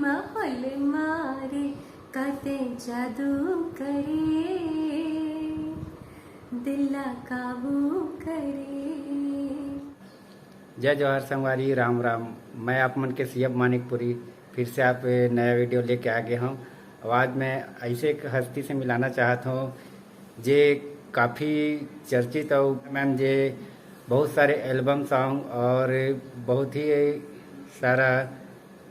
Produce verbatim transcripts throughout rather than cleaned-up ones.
माहौल मारे काते जादू करे, दिल ला काबू करे। जय जोहार संगवारी, राम राम। मैं आप मन के सीएम मानिकपुरी फिर से आप नया वीडियो लेके आ गए हूँ। और आज मैं ऐसे एक हस्ती से मिलाना चाहता हूँ जे काफ़ी चर्चित और मैम जे बहुत सारे एल्बम सॉन्ग और बहुत ही सारा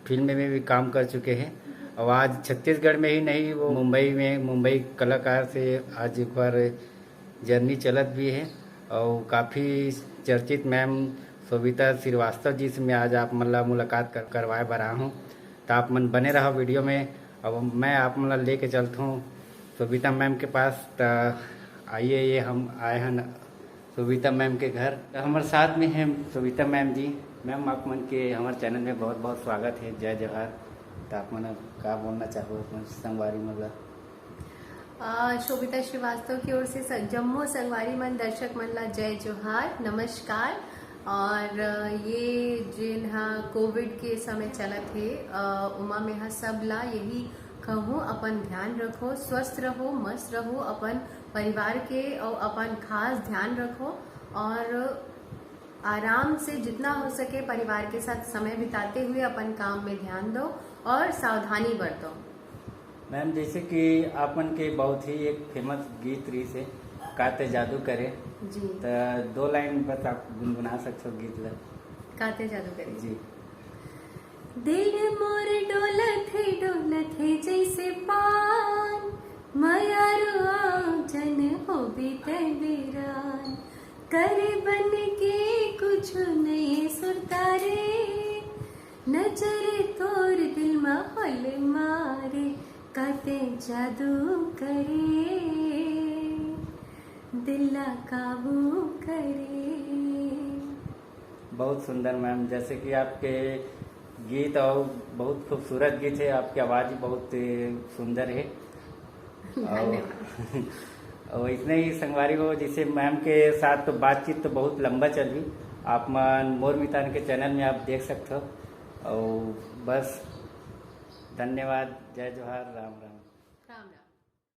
फिल्म में भी काम कर चुके हैं। और आज छत्तीसगढ़ में ही नहीं, वो मुंबई में, मुंबई कलाकार से आज एक बार जर्नी चलत भी है। और काफ़ी चर्चित मैम शोभिता श्रीवास्तव जी से मैं आज आप मन ला मुलाकात कर, करवाए बर आया हूँ। तो आप मन बने रहो वीडियो में। अब मैं आप मन ला लेके चलता हूँ शोभिता मैम के पास। तो आइए, ये हम आए हैं न-, शोभिता मैम के घर। तो हमारे साथ में है शोभिता मैम जी। मैम, आप मन के हमारे चैनल में बहुत बहुत स्वागत है। जय जोहार। तो आप मन का बोलना चाहो अपन संगवारी मन ला? आ, शोभिता श्रीवास्तव की ओर से स-, जम्मो संगवारी मन, दर्शक मन ला जय जोहार, नमस्कार। और, अ, ये जेन हा कोविड के समय चलत हे, अ, उमा में हा सब ला यही कहूँ, अपन ध्यान रखो, स्वस्थ रहो, मस्त रहो, अपन परिवार के और अपन खास ध्यान रखो और आराम से जितना हो सके परिवार के साथ समय बिताते हुए अपन काम में ध्यान दो और सावधानी बरतो। मैम, जैसे कि आप मन के बहुत ही एक फेमस गीत रहिस हे, काते जादू करे, जी। तो दो लाइन बस आप गुनगुना सकते हो गीत ला। काते जादू करे। जी। दिल मोर डोलत हे, डोलत हे जैसे पान, मया रुआ जन होबे तै बेरान। करे बन के कुछ नए सुरतारे, नजर तोर दिल माहौल मारे, काते जादू करे, दिल ला काबू करे। बहुत सुंदर मैम, जैसे कि आपके गीत और बहुत खूबसूरत गीत है, आपकी आवाज़ भी बहुत सुंदर है। और, धन्यवाद। और इतने ही संगवारी हो, जैसे मैम के साथ तो बातचीत तो बहुत लंबा चल रही, आप मन मोर मितान के चैनल में आप देख सकते हो। और बस धन्यवाद, जय जोहार, राम राम।